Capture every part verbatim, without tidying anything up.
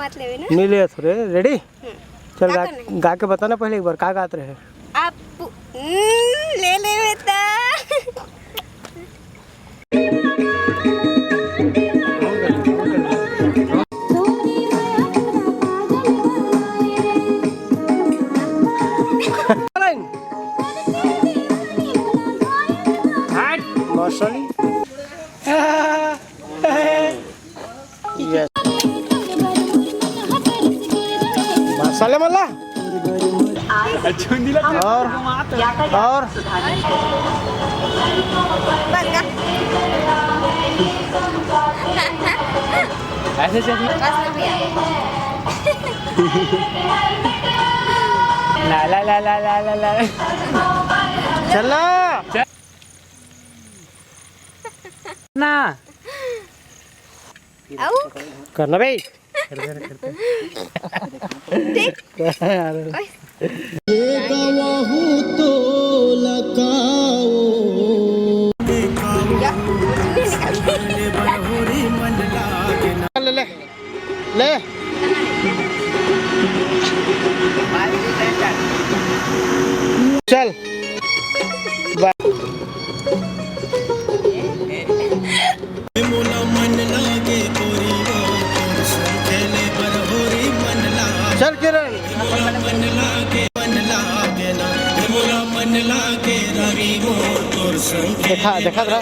बात लेवे ना। मिले थोड़े, रेडी? हम्म। चल, का गा, करना है? गा के बताना पहले एक बार, का गात रहे? आप पु-, हम्म, ले ले बेटा। हट। नौसली। Yes। मसाले मला। और, और। बस का? ऐसे चल। बस ना भैया। ला, ला, ला। चल ना। चल। ना। आऊ? करना भाई। ठीक। यार। ओए। ले, ले। ले। चल। बाय। चल किरण। देखा, देखा जरा।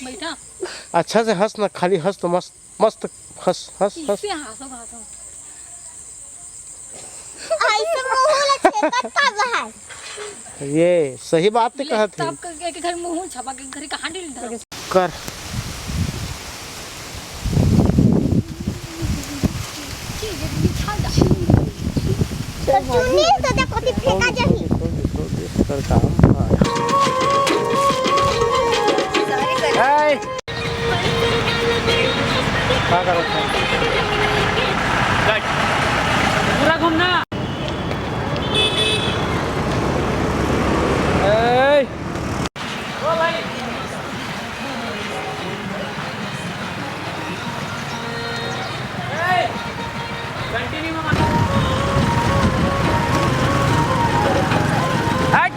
बैठा। अच्छा से हंस ना, खाली हंस तो मस्त, मस्त हंस, हंस, हंस। इससे हंसो, हंसो। ऐसे मुंह ला छेकत का बहार। ये सही बात तो ले, कहत तो है। आपका एक घर मुंह छपा के घर का हांडी धरो। कर। तो चुन्नी तो देखो, ती फेंका जाही। छोड़ दे, छोड़ दे, छोड़ दे, कर काम। हाँ। Sorry, sorry। ए! का करत है? Cut। पूरा घूमना। ए! ओ भाई। ए! Continue में मत। हट।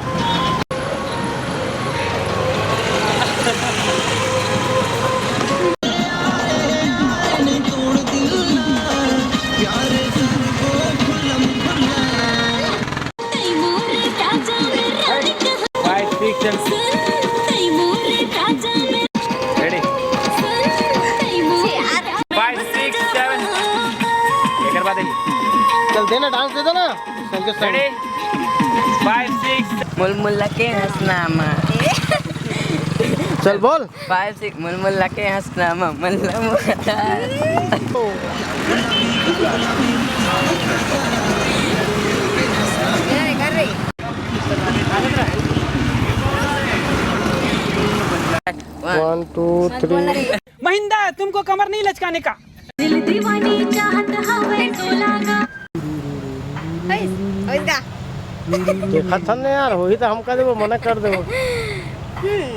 Five, six, seven. Ready? Five, six, seven. एक बार देखिए। चल देना, dance दे देना। Sanjay sir। Ready? Five, six. Mulmula के हंसना मा। चल बोल। Five, six, मुलमुला के हंसना मा, मल्ला मुखता। One, two, three. महिंदा, तुमको कमर नहीं लचकाने का। दिल दीवानी चाहत हवे टोला का। देखत हन ना यार, होही त हमका देबो, मना कर देबो। हम्म।